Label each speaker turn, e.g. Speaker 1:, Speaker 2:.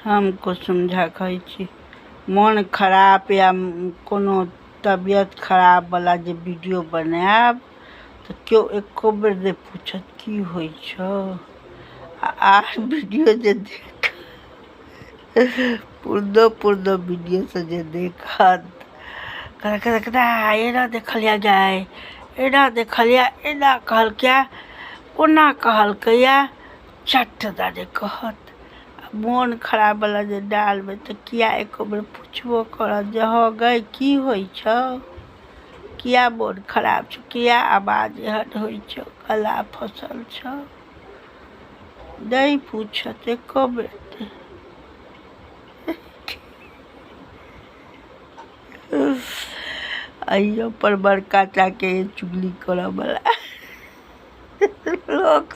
Speaker 1: हम कुसुम झा कहै छी मोन खराब या कोनो तबियत खराबवला जे वीडियो बनायब तऽ केओ एको बेर नहि पूछत की होइ छौ आ आर वीडियो जे देख पुरनो पुरनो वीडियो सब जे देखत कहत एना देखलियै गै एना देखलियै एना कहलकै ओना कहलकैए चट दने कहत आ मोन खराबवला जे डालबै तऽ किया एको बेर पुछबो करत जे हँ गै की होइ छौ किया मोन खराब छौ किया आवाज एहन होइ छौ गला फसल छौ नहि पूछत एको बेर नहि। अहियो पर बड़का टाके चुगली करऽवला लोक।